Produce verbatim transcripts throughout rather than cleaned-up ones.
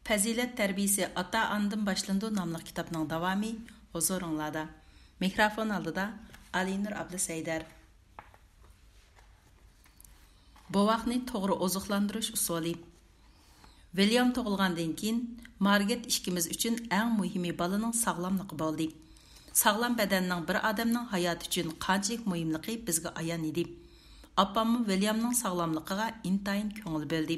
پەزىلەت تەربىيىسى ئاتا-ئانىدىن باشلىنىدۇ ناملىق كىتابنىڭ داۋامى ھۇزۇرۇڭلاردا. مىكروفون ئالدىدا ئالىنۇر ئابلىسەيدەر. بوۋاقنى توغرا ئوزۇقلاندۇرۇش ئۇسۇلى. ۋىليام تۇغۇلغاندىن كېيىن، مارگېت ئىككىمىز ئۈچۈن ئەڭ مۇھىمى بالىنىڭ ساغلاملىقى بولدى. ساغلام بەدەننىڭ بىر ئادەمنىڭ ھاياتى ئۈچۈن قانچىلىك مۇھىملىقى بىزگە ئايان ئىدى. ئاپاممۇ ۋىليامنىڭ ساغلاملىقىغا ئىنتايىن كۆڭۈل بۆلدى.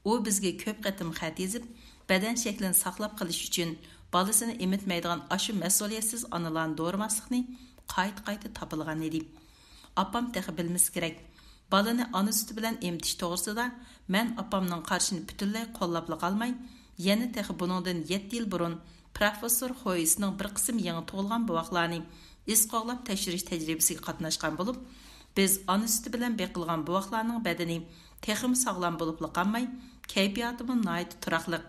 ئۇ بىزگە كۆپ قېتىم خەت يېزىپ، بەدەن شەكلىنى ساقلاپ قېلىش ئۈچۈن بالىسىنى ئېمىتمەيدىغان ئاشۇ مەسئۇلىيەتسىز ئانىلارنى دورىماسلىقنى قايتا-قايتا تاپىلىغان ئىدى. ئاپام تېخى بىلمىسە كېرەك، بالىنى ئانا سۈتى بىلەن ئېمىتىش توغرىسىدا مەن ئاپامنىڭ قارىشىنى پۈتۈنلەي قوللاپلا قالماي، يەنە تېخى بۇنىڭدىن يەتتە يىل بۇرۇن پروفېسسور خويسنىڭ بىر قىسىم يېڭى تۇغۇلغان بوۋاقلارنى ئىز قوغلاپ تەكشۈرۈش تەجرىبىسىگە قاتناشقان بولۇپ، بىز ئانا سۈتى بىلەن بېقىلغان بوۋاقلارنىڭ بەدىنى تېخىمۇ ساغلام بولۇپلا قالماي، كەيپىياتىمۇ ناھايىتى تۇراقلىق،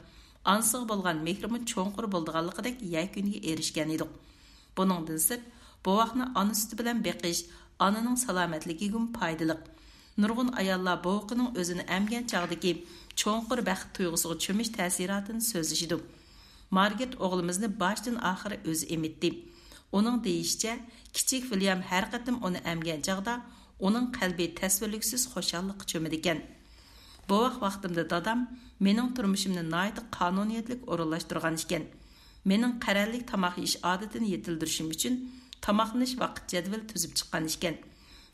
ئانىسىغا بولغان مېھرىمۇ چوڭقۇر بولىدىغانلىقىدەك يەكۈنگە ئېرىشكەن ئىدۇق. بۇنىڭدىن سىرت، بوۋاقنى ئانا سۈتى بىلەن بېقىش ئانىنىڭ سالامەتلىكىگىمۇ پايدىلىق. نۇرغۇن ئاياللار بوۋىقىنىڭ ئۆزىنى ئەمگەن چاغدىكى چوڭقۇر بەخت تۇيغۇسىغا چۆمۈش تەسىراتىنى سۆزلىشىدۇ. مارگېت ئوغلىمىزنى باشتىن ئاخىر ئۆزى ئېمىتتى. ئۇنىڭ دېيىشىچە، كىچىك ۋىليام ھەر قېتىم ئۇنى ئەمگەن چاغدا ئۇنىڭ قەلبى تەسۋىرلىگۈسىز خۇشاللىققا چۆمىدىكەن. بوۋاق ۋاقتىمدا دادام مېنىڭ تۇرمۇشۇمنى ناھايىتى قانۇنىيەتلىك ئورۇنلاشتۇرغان ئىكەن. مېنىڭ قەرەللىك تاماق يېيىش ئادىتىنى يېتىلدۈرۈشۈم ئۈچۈن تاماقلىنىش ۋاقىت جەدۋىلى تۈزۈپ چىققان ئىكەن.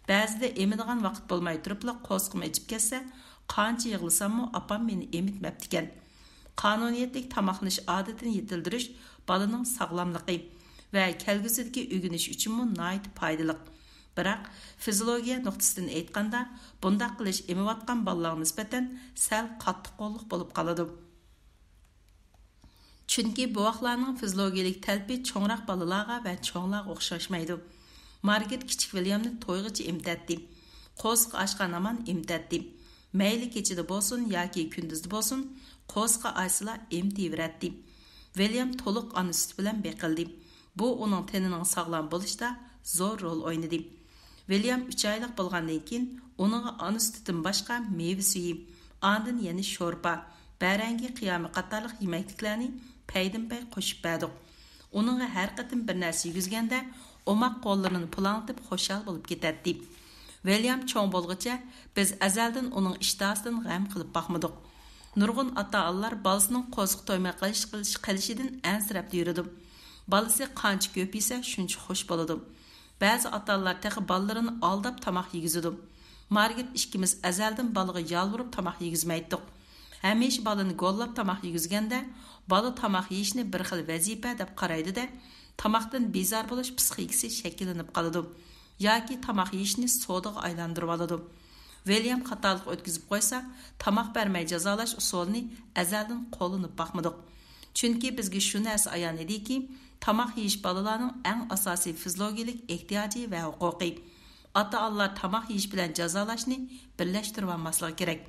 بەزىدە ئېمىدىغان ۋاقىت بولماي تۇرۇپلا قورسىقىم ئېچىپ كەتسە، قانچە يىغلىساممۇ ئاپام مېنى ئېمىتمەپتىكەن. قانۇنىيەتلىك تاماقلىنىش ئادىتىنى يېتىلدۈرۈش بالىنىڭ ساغلاملىقى ۋە كەلگۈسىدىكى ئۆگىنىش ئۈچۈنمۇ ناھايىتى پايدىلىق. بىراق، فىزىولوگىيە نۇقتىسىدىن ئېيتقاندا، بۇنداق قىلىش ئېمىۋاتقان بالىلارغا نىسبەتەن سەل قاتتىققوللۇق بولۇپ قالىدۇ. چۈنكى بوۋاقلارنىڭ فىزىولوگىيەلىك تەلىپى چوڭراق بالىلارغا ۋە چوڭلارغا ئوخشاشمايدۇ. مارگېت كىچىك ۋىليامنى تويغىچە ئېمىتەتتى. قورسىقى ئاچقان ھامان ئېمىتەتتى. مەيلى كېچىدە بولسۇن ياكى كۈندۈزدە بولسۇن، قورسىقى ئاچسىلا ئېمىتىۋېرەتتى. ۋىليام تولۇق ئانا سۈتى بىلەن بېقىلدى. بۇ ئۇنىڭ تېنىنىڭ ساغلام بولۇشىدا زور رول ئوينىدى. ۋىليام ئۈچ ئايلىق بولغاندىن كېيىن، ئۇنىڭغا ئانا سۈتىدىن باشقا مېۋە سۈيى، ئاندىن يەنە شورپا، بەرەڭگى قىيامى قاتارلىق يېمەكلىكلەرنى پەيدىنپەي قوشۇپ بەردۇق. ئۇنىڭغا ھەر قېتىم بىر نەرسە يېگۈزگەندە، ئوماق قوللىرىنى پۇلاڭلىتىپ خۇشال بولۇپ كېتەتتى. ۋىليام چوڭ بولغۇچە، بىز ئەزەلدىن ئۇنىڭ ئىشتىھاسىدىن غەم قىلىپ باقمىدۇق. نۇرغۇن ئاتا-ئانىلار بالىسىنىڭ قورسىقى تويماي قېلىش، قېلىشىدىن ئەنسىرەپلا يۈرىدۇ. بالىسى قانچە كۆپ يېسە، شۇنچە خۇش بولىدۇ. بەزى ئاتا-ئانىلار تېخى بالىلىرىنى ئالداپ تاماق يېگۈزىدۇ. مارگېت ئىككىمىز ئەزەلدىن بالىغا يالۋۇرۇپ تاماق يېگۈزمەيتتۇق. ھەمىشە بالىنى گوللاپ تاماق يېگۈزگەندە، بالا تاماق يېيىشنى بىر خىل ۋەزىپە دەپ قارايدۇ-دە، تاماقتىن بىزار بولۇش پىسخىكىسى شەكىللىنىپ قالىدۇ ياكى تاماق يېيىشنى سودىغا ئايلاندۇرۇۋالىدۇ. ۋىليام خاتالىق ئۆتكۈزۈپ قويسا، تاماق بەرمەي جازالاش ئۇسۇلىنى ئەزەلدىن قوللىنىپ باقمىدۇق. چۈنكى بىزگە شۇ نەرسە ئايان ئىدىكى، تاماق يېيىش بالىلارنىڭ ئەڭ ئاساسىي فىزىولوگىيەلىك ئېھتىياجى ۋە ھوقۇقى. ئاتا-ئانىلار تاماق يېيىش بىلەن جازالاشنى بىرلەشتۈرۈۋالماسلىقى كېرەك.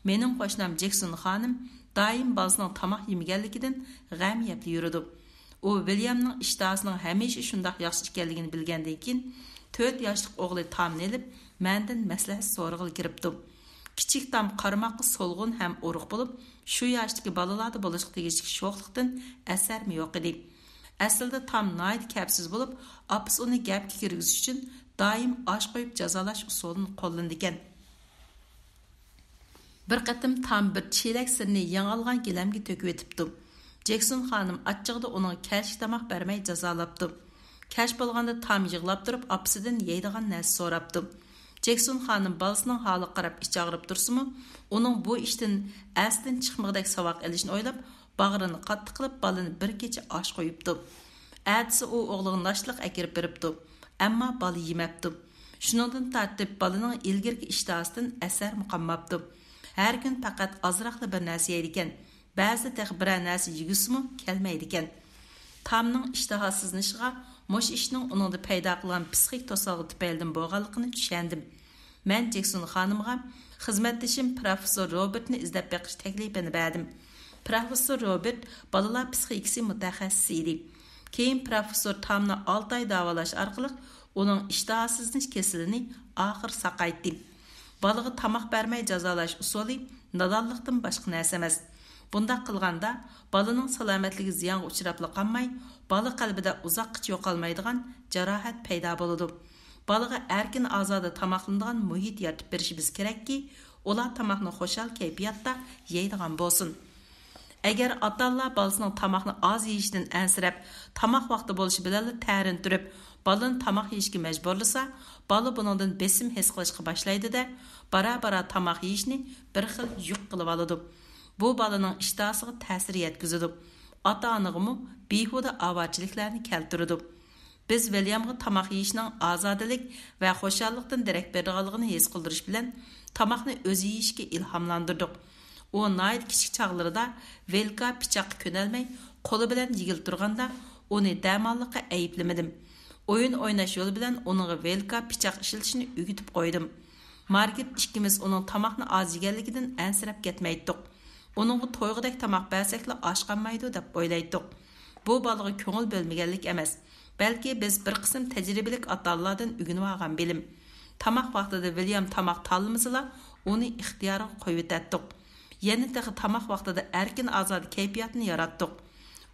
مېنىڭ قوشنام جېكسون خانىم دائىم بالىسىنىڭ تاماق يېمىگەنلىكىدىن غەم يەپلا يۈرىدۇ. ئۇ ۋىليامنىڭ ئىشتىھاسىنىڭ ھەمىشە شۇنداق ياخشى ئىكەنلىكىنى بىلگەندىن كېيىن، تۆت ياشلىق ئوغلى تامنى ئېلىپ، مەندىن مەسلىھەت سورىغىلى كىرىپتۇ. كىچىك تام قارىماققا سولغۇن ھەم ئورۇق بولۇپ، شۇ ياشتىكى بالىلاردا بولۇشقا تېگىشلىك شوخلۇقتىن ئەسەرمۇ يوق ئىدى. ئەسلىدە تام ناھايىتى كەپسىز بولۇپ، ئاپىسى ئۇنى گەپكە كىرگۈزۈش ئۈچۈن دائىم ئاش قويۇپ جازالاش ئۇسۇلىنى قوللىنىدىكەن. بىر قېتىم تام بىر چېلەك سىرنى يېڭى ئالغان گىلەمگە تۆكۈۋېتىپتۇ. جېكسون خانىم ئاچچىقىدا ئۇنىڭغا كەچلىك تاماق بەرمەي جازالاپتۇ. كەچ بولغاندا تام يىغلاپ تۇرۇپ ئاپىسىدىن يەيدىغان نەرسە سوراپتۇ. جېكسون خانىم بالىسىنىڭ ھالىغا قاراپ ئىچى ئاغرىپ تۇرسىمۇ، ئۇنىڭ بۇ ئىشتىن ئەستىدىن چىقمىغۇدەك ساۋاق ئېلىشىنى ئويلاپ، باغرىنى قاتتىق قىلىپ بالىنى بىر كېچە ئاچ قويۇپتۇ. ئەتىسى ئۇ ئوغلىغا ناشتىلىق ئەكىرىپ بېرىپتۇ. ئەمما بالا يېمەپتۇ. شۇنىڭدىن تارتىپ بالىنىڭ ئىلگىرىكى ئىشتىھاسىدىن ئەسەرمۇ قالماپتۇ. ھەر كۈنى پەقەت ئازراقلا بىر نەرسە يەيدىكەن. بەزىدە تېخى بىرەر نەرسە يېگۈسىمۇ كەلمەيدىكەن. تامنىڭ ئىشتىھاسىزلىنىشىغا مۇشۇ ئىشنىڭ ئۇنىڭدا پەيدا قىلغان پسىخىك توسالغۇ تۈپەيلىدىن بولغانلىقىنى چۈشەندىم. مەن جېكسون خانىمغا خىزمەتدىشىم پروفېسسور روبېرتنى ئىزدەپ بېقىش تەكلىپىنى بەردىم. پروفېسسور روبېرت بالىلار پسىخىكىسى مۇتەخەسسىسى ئىدى. كېيىن پروفېسسور تامنى ئالتە ئاي داۋالاش ئارقىلىق ئۇنىڭ ئىشتىھاسىزلىنىش كېسىلىنى ئاخىر ساقايتتى. بالىغا تاماق بەرمەي جازالاش ئۇسۇلى نادانلىقتىن باشقا نەرسە ئەمەس. بۇنداق قىلغاندا، بالىنىڭ سالامەتلىكى زىيانغا ئۇچراپلا قالماي، بالا قەلبىدە ئۇزاققىچە يوقالمايدىغان جاراھەت پەيدا بولىدۇ. بالىغا ئەركىن-ئازادە تاماقلىنىدىغان مۇھىت يارىتىپ بېرىشىمىز كېرەككى، ئۇلار تاماقنى خۇشال كەيپىياتتا يەيدىغان بولسۇن. ئەگەر ئاتا-ئانىلار بالىسىنىڭ تاماقنى ئاز يېيىشىدىن ئەنسىرەپ، تاماق ۋاقتى بولۇشى بىلەنلا تەرىنى تۈرۈپ، بالىنى تاماق يېيىشكە مەجبۇرلىسا، بالا بۇنىڭدىن بېسىم ھېس قىلىشقا باشلايدۇ-دە، بارا-بارا تاماق يېيىشنى بىر خىل يۈك قىلىۋالىدۇ. بۇ بالىنىڭ ئىشتىھاسىغا تەسىر يەتكۈزىدۇ. ئاتا-ئانىغىمۇ بىھۇدە ئاۋارىچىلىكلەرنى كەلتۈرىدۇ. بىز ۋىليامغا تاماق يېيىشنىڭ ئازادىلىك ۋە خۇشاللىقتىن دېرەك بېرىدىغانلىقىنى ھېس قىلدۇرۇش بىلەن، تاماقنى ئۆزى يېيىشكە ئىلھاملاندۇردۇق. ئۇ ناھايىتى كىچىك چاغلىرىدا ۋىلكا، پىچاققا كۆنەلمەي، قولى بىلەن يېگىلى تۇرغاندا، ئۇنى دەماللىققا ئەيىبلىمىدىم. ئويۇن ئويناش يولى بىلەن ئۇنىڭغا ۋىلكا، پىچاق ئىشلىتىشنى ئۆگىتىپ قويدۇم. مارگرېت ئىككىمىز ئۇنىڭ تاماقنى ئاز يېگەنلىكىدىن ئەنسىرەپ كەتمەيتتۇق. ئۇنىڭغا تويغۇدەك تاماق بەرسەكلا ئاچقانمايدۇ دەپ ئويلايتتۇق. بۇ بالىغا كۆڭۈل بۆلمىگەنلىك ئەمەس، بەلكى بىز بىر قىسىم تەجرىبىلىك ئاتا-ئانىلاردىن ئۆگىنىۋالغان بىلىم. تاماق ۋاقتىدا ۋىليام تاماق تاللىمىسىلا، ئۇنى ئىختىيارىغا قويۇۋېتەتتۇق. يەنە تېخى تاماق ۋاقتىدا ئەركىن-ئازادە كەيپىياتنى ياراتتۇق.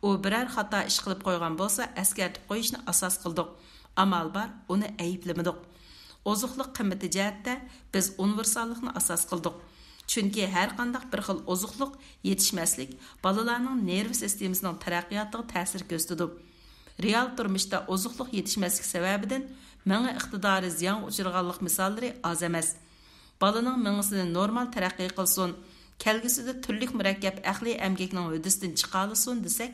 ئۇ بىرەر خاتا ئىش قىلىپ قويغان بولسا، ئەسكەرتىپ قويۇشنى ئاساس قىلدۇق. ئامال بار، ئۇنى ئەيىبلىمىدۇق. ئوزۇقلۇق قىممىتى جەھەتتە بىز ئۇنىۋېرساللىقنى ئاساس قىلدۇق. چۈنكى ھەر قانداق بىر خىل ئوزۇقلۇق يېتىشمەسلىك بالىلارنىڭ نېرۋا سىستېمىسىنىڭ تەرەققىياتىغا تەسىر كۆرسىتىدۇ. رېئال تۇرمۇشتا ئوزۇقلۇق يېتىشمەسلىك سەۋەبىدىن مېڭە ئىقتىدارى زىيانغا ئۇچرىغانلىق مىساللىرى ئاز ئەمەس. بالىنىڭ مېڭىسىنى نورمال تەرەققىي قىلسۇن، كەلگۈسىدە تۈرلۈك مۇرەككەپ ئەقلىي ئەمگەكنىڭ ھۆددىسىدىن چىقالىسۇن دېسەك،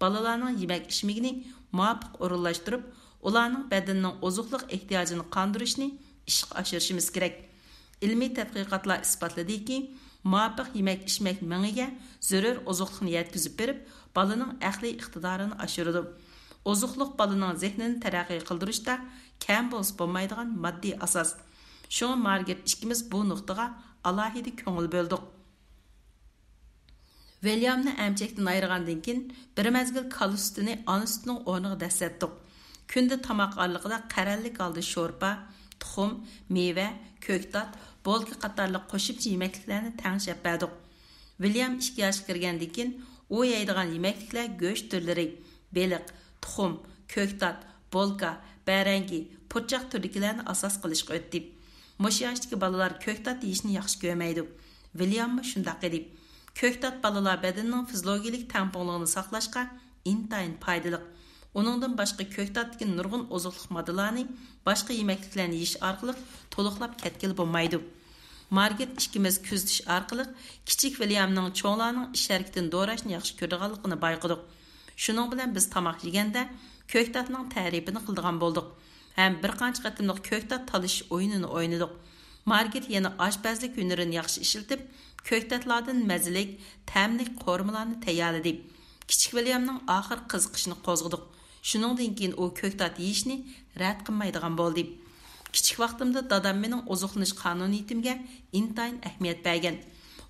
بالىلارنىڭ يېمەك-ئىچمىكىنى مۇۋاپىق ئورۇنلاشتۇرۇپ، ئۇلارنىڭ بەدىنىنىڭ ئوزۇقلۇق ئېھتىياجىنى قاندۇرۇشنى ئىشقا ئاشۇرۇشىمىز كېرەك. ئىلمىي تەتقىقاتلار ئىسپاتلىدىكى، مۇۋاپىق يېمەك-ئىچمەك مېڭىگە زۆرۈر ئوزۇقلۇقنى يەتكۈزۈپ بېرىپ، بالىنىڭ ئەقلىي ئىقتىدارىنى ئاشۇرىدۇ. ئوزۇقلۇق بالىنىڭ زېھنىنى تەرەققىي قىلدۇرۇشتا كەم بولسا بولمايدىغان ماددىي ئاساس. شۇڭا مارگرېت ئىككىمىز بۇ نۇقتىغا ئالاھىدە كۆڭۈل بۆلدۇق. ۋىليامنى ئەمچەكتىن ئايرىغاندىن كېيىن، بىر مەزگىل كالا سۈتىنى ئانا سۈتىنىڭ ئورنىغا دەسسەتتۇق. كۈندە تاماق ئارىلىقىدا قەرەللىك ھالدا شورپا، تۇخۇم، مېۋە، كۆكتات، بولكا قاتارلىق قوشۇمچە يېمەكلىكلەرنى تەڭشەپ بەردۇق. ۋىليام ئىككى ياشقا كىرگەندىن كېيىن، ئۇ يەيدىغان يېمەكلىكلەر گۆش تۈرلىرى، بېلىق، تۇخۇم، كۆكتات، بولكا، بەرەڭگى، پۇرچاق تۈرىدىكىلەرنى ئاساس قىلىشقا ئۆتتى. مۇشۇ ياشتىكى بالىلار كۆكتات يېيىشنى ياخشى كۆرمەيدۇ. ۋىلياممۇ شۇنداق ئىدى. كۆكتات بالىلار بەدىنىنىڭ فىزىولوگىيىلىك تەڭپۇڭلۇقىنى ساقلاشقا ئىنتايىن پايدىلىق. ئۇنىڭدىن باشقا، كۆكتاتتىكى نۇرغۇن ئوزۇقلۇق ماددىلارنى باشقا يېمەكلىكلەرنى يېيىش ئارقىلىق تولۇقلاپ كەتكىلى بولمايدۇ. مارگرېت ئىككىمىز كۆزىتىش ئارقىلىق كىچىك ۋىليامنىڭ چوڭلارنىڭ ئىش ھەرىكىتىنى دوراشنى ياخشى كۆرىدىغانلىقىنى بايقىدۇق. شۇنىڭ بىلەن بىز تاماق يېگەندە كۆكتاتنىڭ تەرىپىنى قىلىدىغان بولدۇق ھەم بىر قانچە قېتىملىق كۆكتات تالىشىش ئويۇنىنى ئوينىدۇق. مارگرېت يەنە ئاشپەزلىك ھۈنىرىنى ياخشى ئىشلىتىپ، كۆكتاتلاردىن مەززىلىك، تەملىك قورۇمىلارنى تەييارلىدى. كىچىك ۋىليامنىڭ ئاخىر قىزىقىشىنى قوزغىدۇق. شۇنىڭدىن كېيىن ئۇ كۆكتات يېيىشنى رەت قىلمايدىغان بولدى. كىچىك ۋاقتىمدا دادام مېنىڭ ئوزۇقلىنىش قانۇنىيىتىمگە ئىنتايىن ئەھمىيەت بەرگەن.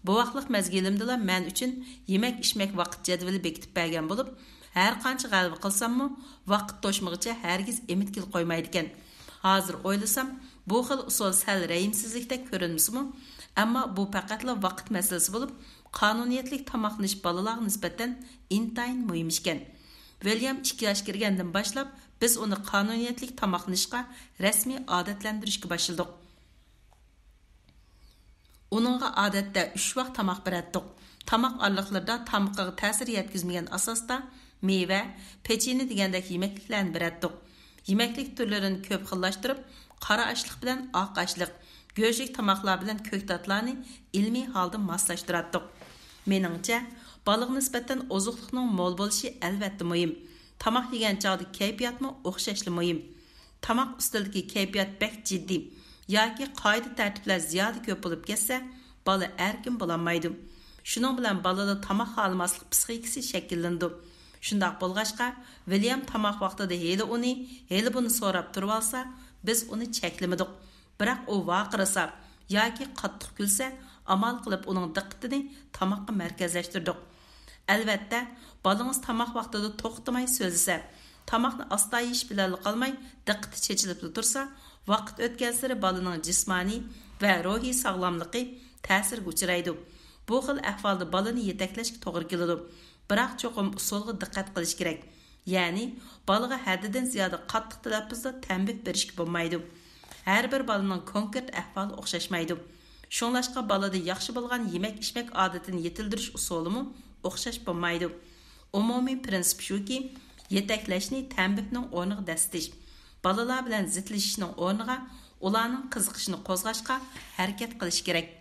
بوۋاقلىق مەزگىلىمدىلا مەن ئۈچۈن يېمەك-ئىچمەك ۋاقىت جەدۋىلى بېكىتىپ بەرگەن بولۇپ، ھەر قانچە غەلۋە قىلساممۇ، ۋاقىت توشمىغىچە ھەرگىز ئېمىتكىلى قويمايدىكەن. ھازىر ئويلىسام، بۇ خىل ئۇسۇل سەل رەھىمسىزلىكتەك كۆرۈنمىسىمۇ، ئەمما بۇ پەقەتلا ۋاقىت مەسىلىسى بولۇپ، قانۇنىيەتلىك تاماقلىنىش بالىلارغا نىسبەتەن ئىنتايىن مۇھىم ئىكەن. ۋىليام ئىككى ياش كىرگەندىن باشلاپ، بىز ئۇنى قانۇنىيەتلىك تاماقلىنىشقا رەسمىي ئادەتلەندۈرۈشكە باشلىدۇق. ئۇنىڭغا ئادەتتە ئۈچ ۋاق تاماق بېرەتتۇق. تاماق ئارىلىقلىرىدا تامىقىغا تەسىر يەتكۈزمىگەن ئاساستا مېۋە، پېچىنە دېگەندەك يېمەكلىكلەرنى بېرەتتۇق. يېمەكلىك تۈرلىرىنى كۆپ خىللاشتۇرۇپ، قارا ئاشلىق بىلەن ئاق ئاشلىق، گۆشلۈك تاماقلار بىلەن كۆكتاتلارنى ئىلمىي ھالدا ماسلاشتۇراتتۇق. مېنىڭچە، بالىغا نىسبەتەن ئوزۇقلۇقنىڭ مول بولۇشى ئەلۋەتتە مۇھىم. تاماق يېگەن چاغدا كەيپىياتمۇ ئوخشاشلا مۇھىم. تاماق ئۈستىلىدىكى كەيپىيات بەك جىددىي ياكى قائىدە-تەرتىپلەر زىيادە كۆپ بولۇپ كەتسە، بالا ئەركىن بولالمايدۇ. شۇنىڭ بىلەن بالىدا تاماق خالىماسلىق پىسخىكىسى شەكىللىنىدۇ. شۇنداق بولغاچقا، ۋىليام تاماق ۋاقتىدا ھېلى ئۇنى، ھېلى بۇنى سوراپ تۇرۇۋالسا، بىز ئۇنى چەكلىمىدۇق. بىراق ئۇ ۋارقىرىسا ياكى قاتتىق كۈلسە، ئامال قىلىپ ئۇنىڭ دىققىتىنى تاماققا مەركەزلەشتۈردۇق. ئەلۋەتتە، بالىڭىز تاماق ۋاقتىدا توختىماي سۆزلىسە، تاماقنى ئاستا يېيىش بىلەنلا قالماي، دىققىتى چېچىلىپلا تۇرسا، ۋاقىت ئۆتكەنسېرى بالىنىڭ جىسمانىي ۋە روھىي ساغلاملىقى تەسىرگە ئۇچرايدۇ. بۇ خىل ئەھۋالدا بالىنى يېتەكلەشكە توغرا كېلىدۇ. بىراق چوقۇم ئۇسۇلغا دىققەت قىلىش كېرەك. يەنى بالىغا ھەددىدىن زىيادە قاتتىق تەلەپپۇزدا تەنبىھ بېرىشكە بولمايدۇ. ھەر بىر بالىنىڭ كونكرېت ئەھۋالى ئوخشاشمايدۇ. شۇڭلاشقا بالىدا ياخشى بولغان يېمەك-ئىچمەك ئادىتىنى يېتىلدۈرۈش ئۇسۇلىمۇ ئوخشاش بولمايدۇ. ئومۇمىي پىرىنسىپ شۇكى، يېتەكلەشنى تەنبىھنىڭ ئورنىغا دەسسىتىش، بالىلار بىلەن زىتلىشىشنىڭ ئورنىغا ئۇلارنىڭ قىزىقىشىنى قوزغاشقا ھەرىكەت قىلىش كېرەك.